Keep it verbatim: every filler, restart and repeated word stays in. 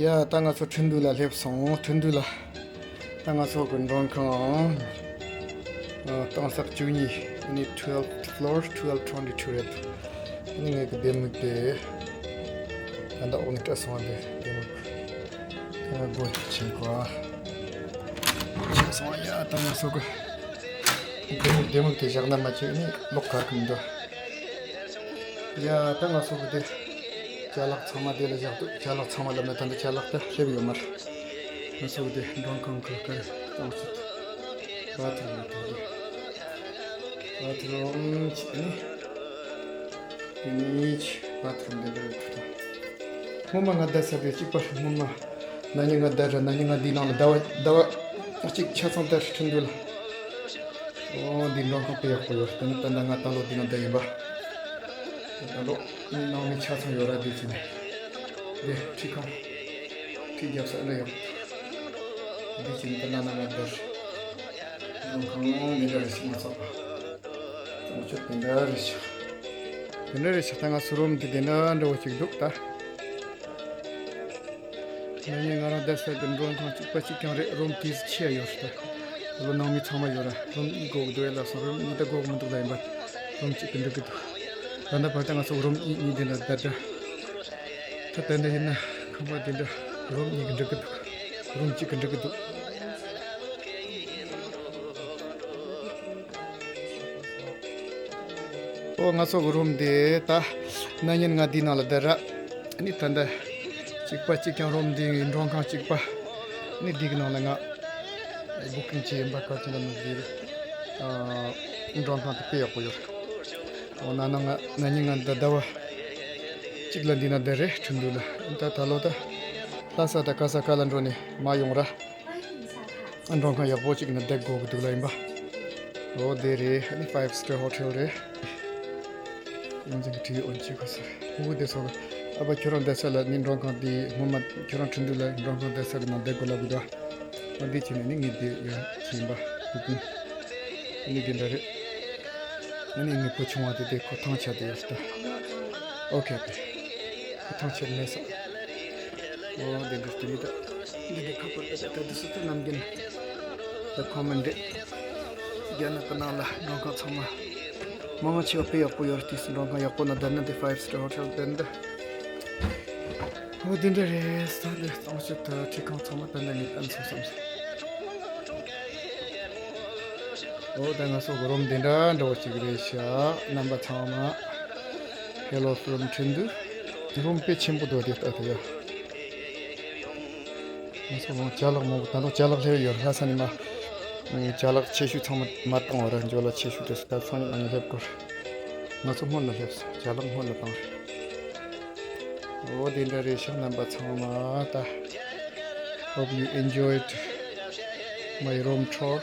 ཡ། ད་ང་ཚོ་ཁྲིན་ཏུའུ་ལ་སླེབས་སོང་། ཁྲིན་ཏུའུ་ལ། ད་ང་ཚོ་གི་མགྲོན་ཁང་། ཨ། སྟེང་ས་བཅུ་གཉིས། ཨ་ནི་twelfth floor, twelve twenty-two རེད། ཨ་ནི་ངའི་གི་ལྡེ་མིག་དེ། ད་ལྟ་འོག་ནས་སྤྲད་སོང་བ། དེ་ལྡེ་མིག་ཨ། སྒོ་ཕྱེ་གོ། ཕྱེ་སོང་། ཡ། ད་ང་ཚོ་གི་ལྡེ་མིག་ལྡེ་མིག་དེ་བཞག་ན་མ་བྱེད་ནི་ལོག་ག་གི་མི་འདུག་ཡ། ད་ང་ཚོ་གི་དེ་ཅ་ལག་ཚང་མ་དེ་ལ་བཞག་འདུག་ཅ་ལག་ཚང་མ་ལབ་ན་ད་ལྟ་ཅ་ལག་ད་སླེབས་ཡོད་མ་རེད། ང་ཚོ་གི་དེ་མགྲོན་ཁང་གི་ཀ་རེ་གཙང་ཆུ། བ་ཐི་རུམ་དེ་རེད། བ་ཐི་རུམ་ཅིག་ནི། དེ་ནས་བ་ཐི་རུམ་དེ་འདྲ་ཡོད་ཐུབ། སྔོན་མ་ང་བསྡད་ས་དེ་གཅིག་པ་རེད། སྔོན་མ་ན་ནིང་ང་བསྡད་ར། ན་ནིང་ང་འདིའི་ནང་ལ་ཟླ་བ་ཟླ་བ་གཅིག་ཆ་ཚང་བསྡད་ར། ཁྲིན་ཏུའུ་ལ། ཨོ། འདི་མགྲོན་ཁང་དཔེ་ཡག་པོ་ཡོད། དེ་ནི་ད་ལྟ་ང་ད་ལོ་འདི་ནང་བསྡད་ཡིན་པ། ད་ལོ་ནང་མི་ཆ་ཚང་ཡོད་ར། འདི་བྱས་ནས་འདི་ཁྲིད་ཁང་ཁྲིད་རྒྱབ་ས་འདྲ་ཡོད། འདི་བྱས་ནས་ད་ལྟ་ན་ང་བསྡད་ར། མགྲོན་ཁང་འདི་འདྲ་རེ་ཞིག་མ་ཚོགས་པ། ལྟོ་ཆས་དེ་འདྲ་རེ་ཞིག་དེ་འདྲ་རེ་ཞིག་ད་ང་ཚོ་རུམ་དེ་དེ་འདྲ་འདྲ་བོ་ཞིག་འདུག་ད། ན་ནིང་ང་རང་བསྡད་ས་དེ་མགྲོན་ཁང་གཅིག་པ་གཅིག་རྐྱང་རེད། རུམ་དེ་ཆེ་ཡོད་རེད། ད་ལོ་ནང་མི་ཚང་མ་ཡོད་ར། རུམ་གཉིས་དགོས་ཀྱི་འདུག་ཨེ་ལབ་སོང་། རུམ་གཉིས་ད་དགོས་ཀྱི་མི་འདུག་ལབ་ཡིན་པ། རུམ་གཅིག་གི་འགྲིག་གི་འདུག་ད་ལྟ་བར་ད་ང་ཚོ་རུམ་གཉིས་གཉིས་དེ་འདྲ་བསྡད་ད། ད་དེ་འདྲ་ཡིན་ན་ཁང་པ་དེ་འདྲ་རུམ་གཉིས་གི་འགྲིག་གི་འདུག་རུམ་གཅིག་གི་འགྲིག་གི་འདུག་ཨོ། ང་ཚོ་གི་རུམ་དེ་ད་ན་ནིང་ང་འདིའི་ནང་ལ་བསྡད་ར། ཨ་ནི་ད་ལྟ་གཅིག་པ་གཅིག་རྐྱང་རུམ་འདི་མགྲོན་ཁང་གཅིག་པ། ཨ་ནི་འདི་གི་ནང་ལ་ང་བུ་ཀིང་བྱས་ཡིན་པ། ག་ཅི་ལ་ནི་འདི་རེད། ཨ། མགྲོན་ཁང་དེ་དཔེ་ཡག་པོ་ཡོད་རེད། ཨོ། ན་ནིང་ང་ན་ནིང་ང་ད་ཟླ་བ་གཅིག་ལ་འདི་ན་བསྡད་རེད། ཁྲིན་ཏུའུ་ལ། ད་ད་ལོ་ད་ལྷ་ས་དང་ག་ས་ག་ལ་འགྲོ་ནས་མ་ཡོང་ར། མགྲོན་ཁང་ཡག་པོ་ཅིག་ན་བསྡད་དགོས་ཀྱི་འདུག་ལབ་ཡིན་པ། ཨོ། དེ་རེད། ཨ་ནི་five star hotel རེད། ཨིན་ཇི་གི་བྲིས་ཡོད། འོན་ཅི་ཁོ་སར་ཧུ་ཧུ་དེ་སོགས། ཨ་ཕ་ཁྱོད་རང་བསྡད་ས་ལ་ནི་མགྲོན་ཁང་དེ་སྔོན་མ་ཁྱོད་རང་ཁྲིན་ཏུའུ་ལ་མགྲོན་ཁང་བསྡད་ས་གི་ནང་བསྡད་དགོས་ལབ་གི་འདུག་ཨ། འདི་བྱས་ནས་ནི་ངས་འདི་ཡང་བྱིན་པ་བུ་ཀུན། ཨ་ནི་འདི་འདྲ་རེད། ཨ་ནི་ངའི་བུ་ཆུང་བ་དེ་དེ་ཁོ་ཐང་ཆད་དེ་ཡོད་ད། ཨོ་ཁེ་དེ། ཁོ་ཐང་ཆད་མེད་ས། ཨོ། འདི་འདྲ་དེ་ནི་ད། འདི་འདི་ཁ་པར་དེ་ད་དེ་སུ་ད་ནམ་རྒྱུན་ད་ཁོ་མི་འདྲེ། རྒྱ་ནག་གི་ནང་ལ་མགྲོན་ཁང་ཚང་མ་མང་ཆེ་བ་དཔེ་ཡག་པོ་ཡོད་རེད། དེ་སུ་མགྲོན་ཁང་ཡག་པོ་ན་བསྡད་ན་དེ་five star hotel བསྡད་ན་ད། ཨོ། དེ་འདྲ་རེད། ས་འདི་གཙང་ཆུ་དུ་ཁྲིད་ཁང་ཚང་མ་ད་འདི་ངས་བསྟན་སོང་བསམ་སོང་། ཨོ། ད་ང་ཚོ་གི་རུམ་འདི་འདྲ་འདྲ་བོ་ཅིག་རེད་ཤག་རྣམ་པ་ཚང་མ། Hello from Chengdu། རུམ་དཔེ་ཆེན་པོ་འདུག་དེ་ལྟ་དེ་ཡ། ང་ཚོ་རང་ཅ་ལག་མང་པོ། ད་དུང་ཅ་ལག་སླེབས་ཡོད། ལྷ་ས་ནས་མ། ཅ་ལག་ཆེ་ཤོས་ཚང་མ་མ་བཏང་བ་ར། འཇོ་ལ་ཆེ་ཤོས་དེ་ད་སང་ཉིན་ཨ་ནི་སླེབས་དགོས། ང་ཚོ་སྔོན་ལ་སླེབས་སོང་། ཅ་ལག་སྔོན་ལ་བཏང་རེད། འོ་དེ་འདྲ་རེད་ཤག་རྣམ་པ་ཚང་མ་ད། Hope you enjoyed my room tour.